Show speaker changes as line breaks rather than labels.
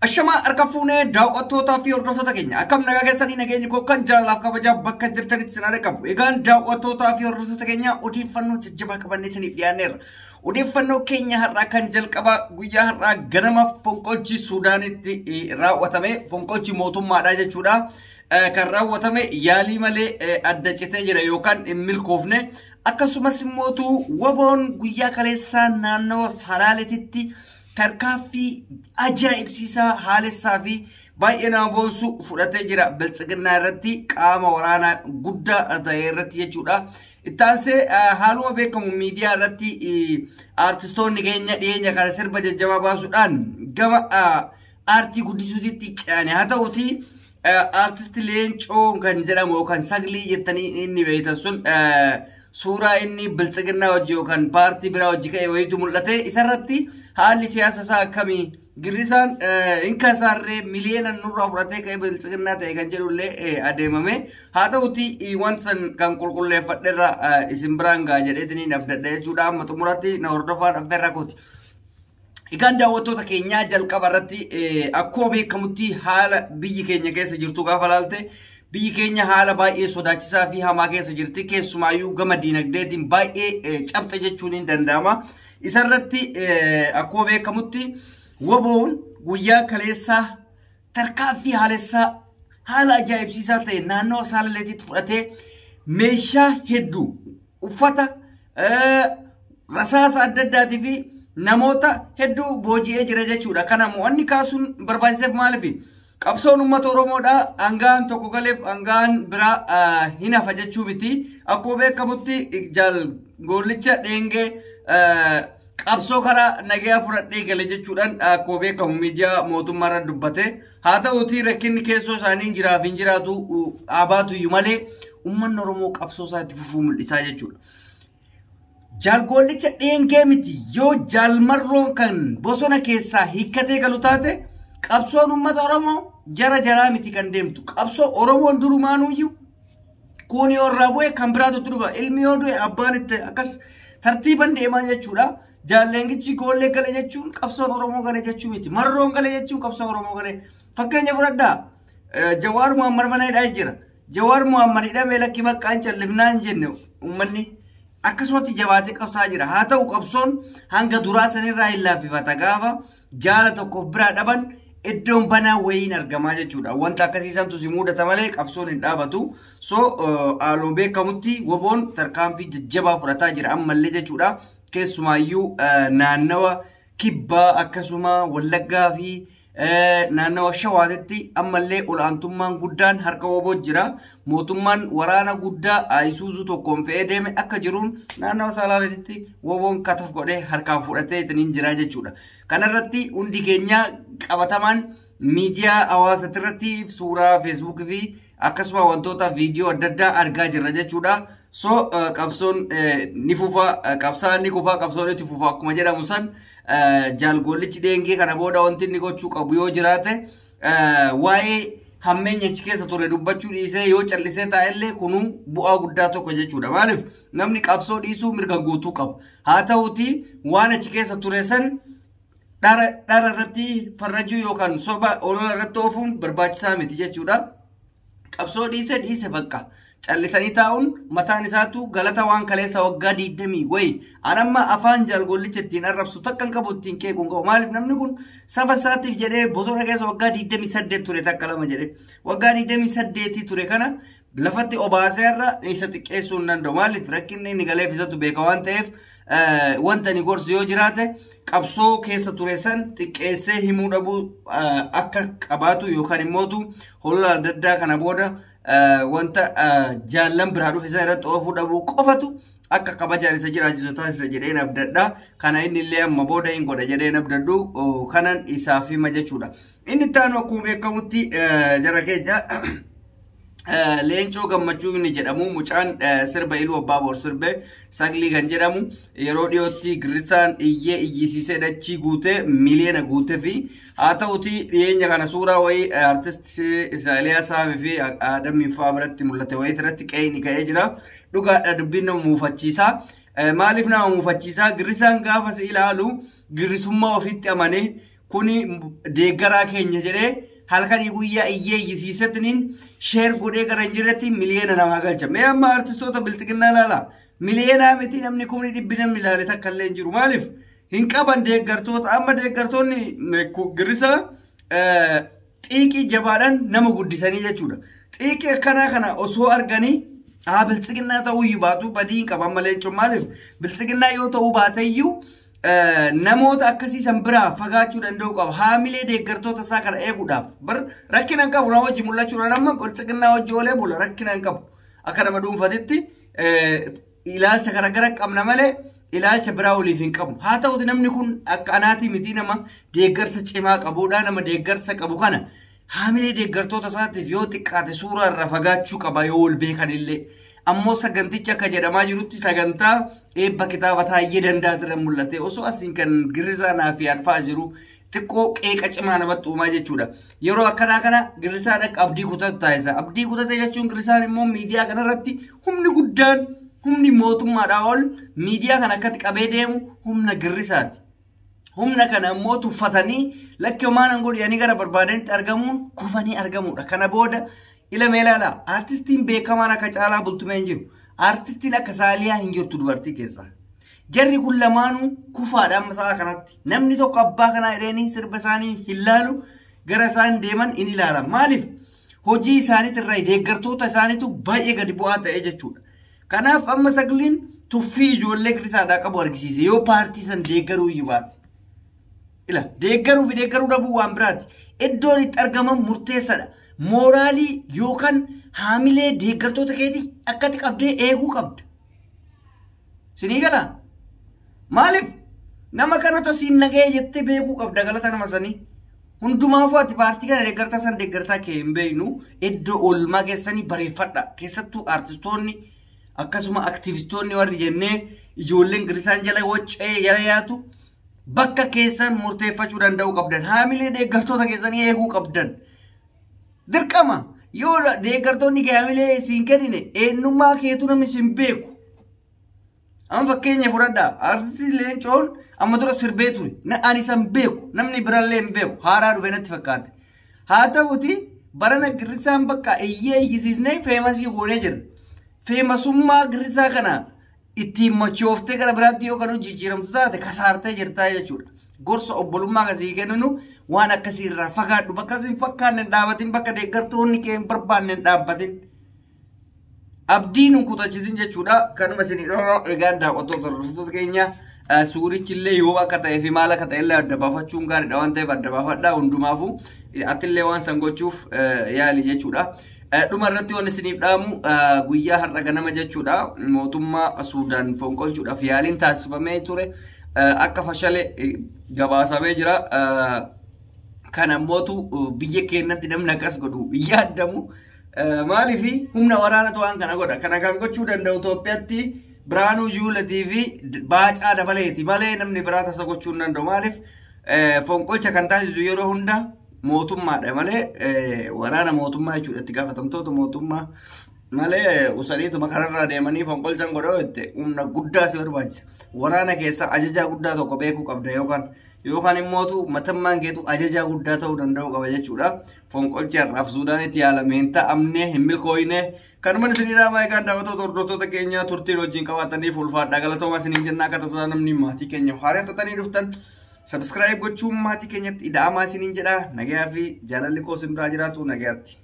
Ashamaa harka fuunee daawwattootaa fi hordoftoota keenya akkam nagaa keessanii nageenyi koo kan jaalalaaf kabajaa bakka jirtanitti isin qabu. Egaan daawwattootaa fi hordoftoota keenya odeeffannoo jajjabaa qabannee isiniif dhiyaanneerra. Odeeffannoo keenya har'aa kan jalqabaa guyyaa har'aa ganama fonqolchi Suudaanitti raawwatame fonqolchi mootummaadha jechuudha. Kan raawwatame yaalii malee adda citee jira yookaan hin milkoofne. Akkasumas immoo waboon guyyaa kaleessaa naannawa Salaaleetitti tarkaaffii ajaa'ibsiisaa haalessaa fi baay'ee nama boonsu fudhatee jira biltsiginnaa irratti qaama waraanaa guddaa ta'e irratti jechuudha. Ittaansee haaluma beekamu miidiyaa irratti aartistoonni keenya dhiyeenya kana sirba jajjabaa baasuudhaan gama aartii guddisuutitti ce'ane haa ta'uti aartisti Leencoo kan jedhamu yookaan Saglii jettanii inni beektan sun suuraa inni biltsiginnaa hojii yookaan paartii biraa hojii ka'e wayiitu mul'ate isarratti haalli siyaasa isaa akkamii girrisaan hinka isaarree miliyoona nurraa fudhatee ka'e biltsiginnaa ta'e kan jedhullee adeemame haa ta'uti wanta san kan qulqulleeffadherra isin biraan ga'a jedheetiniin abdadha jechuudha amma xumuratti na hordofaa dhaffeerra kooti. Egaan daawwattoota keenyaa jalqaba irratti akkuma beekamutti haala biyyi keenya keessa jirtu gaafa laalte biyyi keenya haala baay'ee sodaachisaa fi hamaa keessa jirti. Keessumaayyuu gama diinagdeetiin baay'ee cabxe jechuun hin danda'ama. Isarratti akkuma beekamutti waboon guyyaa kaleessaa tarkaaffii haalessaa haala ajaa'ibsiisaa ta'e naannoo Salaaleetitti fudhatee meeshaa hedduu uffata rasaasa adda addaatii fi namoota hedduu booji'ee jira jechuudha. Kana mo'anni kaasuun barbaachiseef maaliifi? Qabsoon uummata Oromoodha. Hangaan tokko galeef hangaan biraa hin hafa jechuu miti. Akkuma beekamutti jaal goollicha dheengee qabsoo karaa nagayaa fudhadhee gale jechuudhaan akkuma beekamu miidiyaa mootummaa irra dubbate. Haa ta'uti rakkinni keessoo isaanii jiraaf hin jiraatu dhaabaatu iyyuu malee uummanni Oromoo qabsoo isaa itti fufuu mul'isaa jechuudha. Jaalgoollicha dheengee miti yoo jaalmarroon kan bosona keessaa hiikkatee galu taate qabsoon uummata Oromoo jara jaraa miti kan deemtu. Qabsoo Oromoon durumaanuyyuu kun yoo irraa bu'e kan biraatu dhufa. Ilmi yoo du'e abbaan itti akkas tartiiban deemaa jechuudha. Jaalleengichi goollee gale jechuun qabsoon Oromoo gale jechuu miti. Marroon gale jechuun qabsoo Oromoo gale. Fakkeenya fudhadhaa. Jawaar Muhammad mana hidhaa jira. Jawaar Muhammad hidhamee lakki bakka hin callisnaa hin jenne uummanni akkasumatti jabaatee qabsaa jira. Haa ta'u qabsoon hanga duraa sanirraa hin laaffifata gaafa jaala tokko biraa dhaban iddoon banaa wayiin argamaa jechuudha. Wanta akkasiisantu si mudata malee qabsoon hin dhaabatu. So haaluma beekamutti waboon tarkaanfii jajjabaa fudhataa jira ammallee jechuudha. Keessumaayyuu naannawa kibbaa akkasuma wallaggaa fi naannawa shawaatitti ammallee olaantummaan guddaan harka waboo jira. Mootummaan waraana guddaa Isuuzuu tokkoon fe'ee deeme akka jiruun naannawa Salaaleetitti waboon kataf godhee harkaan fudhatee ittiin jira jechuudha. Kanarratti hundi keenya qabatamaan miidiyaa hawaasaa irratti suuraa feesbuukii fi akkasuma wantoota viidiyoo adda addaa argaa jirra jechuudha. So qabsoon ni fufa qabsaan ni kufa qabsoon itti fufa akkuma jedhamu san jaalgollichi dheengee kana booda wanti inni gochuu qabu yoo jiraate waa'ee hammeenya achi keessa ture dubbachuu dhiisee yoo callisee taa'ellee kunuu bu'aa guddaa tokko jechuudha. Maaliif namni qabsoo dhiisuu mirga guutuu qaba. Haa ta'uti waan achi keessa ture san dhara irratti farrajuu yookaan soba olola irratti oofuun barbaachisaa miti jechuudha. Qabsoo dhiise dhiise bakka. Callisanii taa'uun mataan isaatu galata waan kaleessa waggaa 20 wayi. Anamma afaan jaalgollicha ittiin arrabsu takka hin qabu ittiin qeequu hin qabu. Maaliif namni kun saba isaatiif jedhee bosona keessa waggaa 28 ture takka lama jedhee. Waggaa 28 ture kana lafatti obaasee irra isa xiqqeessuu hin danda'u. Maaliif rakkinni inni galeef isatu beeka waan ta'eef wanta inni gorsu yoo jiraate qabsoo keessa ture san xiqqeessee himuu dhabuu akka qabaatu yookaan immootu holola adda addaa kana booda wanta jaallan biraa dhufe isa irratti oofuu dhabuu qofatu akka kabajaan isa jiraachisu taasisa jedheen abdadha. Kana inni illee amma booda hin godha jedheen abdadhu kanan isaaf hima jechuudha. Inni itti aanu akkuma beekamutti jara keenya Leencoo Gammachuu inni jedhamu mucaan sirba Iluu Abbaa Boor sirbe Saglii kan jedhamu yeroo dhiyootti girrisaan iyyee iyyisiisee dachii guutee miliyoona guutee fi haa ta'uti dhiyeenya kana suuraa wayii artist Isaaliyaa Saamii fi Adamii fa'aa biratti mul'ate wayii irratti qe'ee ka'ee jira. Dhugaadha dubbiin nama muufachiisa. Maaliif nama muufachiisa? Girrisaan gaafa si ilaalu girrisummaa ofitti amanee Kuni deeggaraa keenya jedhee halkanii guyyaa iyyee iyyisiisettiniin share godhee gara hin jirretti miliyoona namaa galcha. Mee amma artistoota biltsiginnaa ilaala. Miliyoonaa miti, namni 100,000 namni ilaale takka illee hin jiru. Maaliif? Hin qaban deeggartoota. Amma deeggartoonni girrisaa xiiqii jabaadhaan nama guddisanii jechuudha. Xiiqii akkanaa kana osoo arganii haa biltsiginnaa ta'uu iyyuu baatu badii hin qaban malee jechuun, maaliif biltsiginnaa yoo ta'uu baate iyyuu namoota akkasii san biraa fagaachuu danda'u qaba. Haamilee deeggartoota isaa kana eeguudhaaf bar rakkina hin qabu, nama wajji mul'achuudhaan amma biltsiginnaa wajji oolee bula rakkina hin qabu. Akka nama dhuunfatitti ilaalcha garaagara qabna malee ilaalcha biraa waliif hin qabu. Haa ta'uti namni kun akka anaatii miti, nama deeggarsa cimaa qabudha. Nama deeggarsa qabu kana haamilee deeggartoota isaatiif yoo xiqqaate suuraa irraa fagaachuu qaba yoo wal beekan illee. Ammoo sagantichi akka jedhamaa jirutti sagantaa eebba kitaaba Taayyee Danda'atirra mul'ate. Osoo asiin kan girrisaa naa fi alfaa jiru xiqqoo qeeqa cimaa namatti uumaa jechuudha. Yeroo akkanaa kana girrisaadha abdii kutatu taasisa. Abdii kutate jechuun girrisaan immoo miidiyaa kanarratti humni guddaan, humni mootummaadhaa ol miidiyaa kana akkatti qabee deemu humna girrisaati. Humna kana immoo tuffatanii lakki homaan an godhanii gara barbaadanitti argamuun kufanii argamuudha. Kana booda ila mee ilaala, artistiin beekamaan akka Caalaa Bultumee hin jiru. Artistiin akka Saaliyaa hin jirtu dubartii keessa. Jarri kun lamaanuu kufaadha amma sa'a kanatti. Namni tokko abbaa kanaa jedhanii sirba isaanii hin laalu, gara isaan deeman in ilaala. Maaliif? Hojii isaaniitirraa deeggartoota isaaniitu baay'ee gadi bu'aa ta'e jechuudha. Kanaaf amma sagliin tuffii ijoollee girrisaadhaa qabu argisiise yoo paartii san deeggaruu iyyuu baate. Ila deeggaruu fi deeggaruu dhabuu waan biraati. Iddoon itti argaman murteessaadha. Mooraalii yookaan haamilee deeggartoota keetii akkatti qabdee eeguu qabda. Sinii galaa? Maaliif? Nama kanatu siin nagahee jettee beekuu qabda galata nama sanii. Hundumaafuu ati paartii kana deeggartaa san deeggartaa kee hin beeknu, iddoo oolmaa keessanii bareeffadha. Keessattuu artistoonni akkasuma aktivistoonni warri jennee ijoolleen girrisaan jala waccee jala yaatu bakka keessan murteeffachuu danda'uu qabdan. Haamilee deeggartoota keessanii eeguu qabdan. Dirqama yoo deeggartoonni kee haamilee siin kennine eenyummaa keetu namni siin beeku. Amma fakkeenya fudhadhaa. Artistii Leencoon amma dura sirbee ture. Ani san beeku. Namni birallee hin beeku. Haaraa dhufe natti fakkaate. Haa ta'uti barana girrisaan bakka iyyee iyyisiisnee famous goonee jira. Famousummaa girrisaa kana ittiin machooftee gara biraatti yoo kan jijjiiramtu taate kasaartee jirtaa jechuudha. Gorsa obbolummaa akkasii kenninu waan akkasii irraa fagaadhu. Bakka hin fakkaanne hin dhaabbatin, bakka deeggartoonni kee hin barbaanne hin dhaabbatin. Abdii nu kutachiisin jechuudha. Kanuma isin egaan daawwattoota hordoftoota keenya, suurichi illee yoo akka ta'ee fi maal akka ta'e illee adda baafachuun gaariidha waan ta'eef adda baafadhaa. Hundumaafuu atillee waan san gochuuf yaali jechuudha. Dhuma irratti waan isiniif dhaamu, guyyaa har'a ganama jechuudha, mootummaa Suudaan fonqolchuudhaaf yaaliin taasifamee ture akka fashale gabaasamee jira. Kan ammootu biyya keenyatti namni akkas godhu hin yaadamu. Maaliif? Humna waraanatu waan kana godha. Kana kan gochuu danda'u Itoophiyaatti Biraanuu Juulatii fi Baacaa Dabaleeti malee namni biraa tasa gochuu hin danda'u. Maaliif? Fonqolcha kan taasisu yeroo hunda mootummaadha malee, waraana mootummaa jechuudha, itti gaafatamtoota mootummaa malee usaniituma kanarraa deemanii fonqolchan godhoo jette humna guddaa si barbaachisa. Waraana keessa ajajaa guddaa tokko beekuu qabda yookaan immootu matammaan keetu ajajaa guddaa ta'uu danda'u qaba jechuudha. Fonqolchi har'aaf Suudaanitti yaalame hin ta'amne, hin milkooyne. Kanuma isinii dhaamaa. Egaan daawwattoota hordoftoota keenya, turtiin wajjin qabaataniif ulfaadhaa, galatooma isiniin jenna. Akka tasaa namni maatii keenya haaraa tatanii dhuftan subscribe gochuun maatii keenyatti ida'amaa isiniin jedha. Nagayaa fi jaalalli koo isin biraa jiraatu, nagayaatti.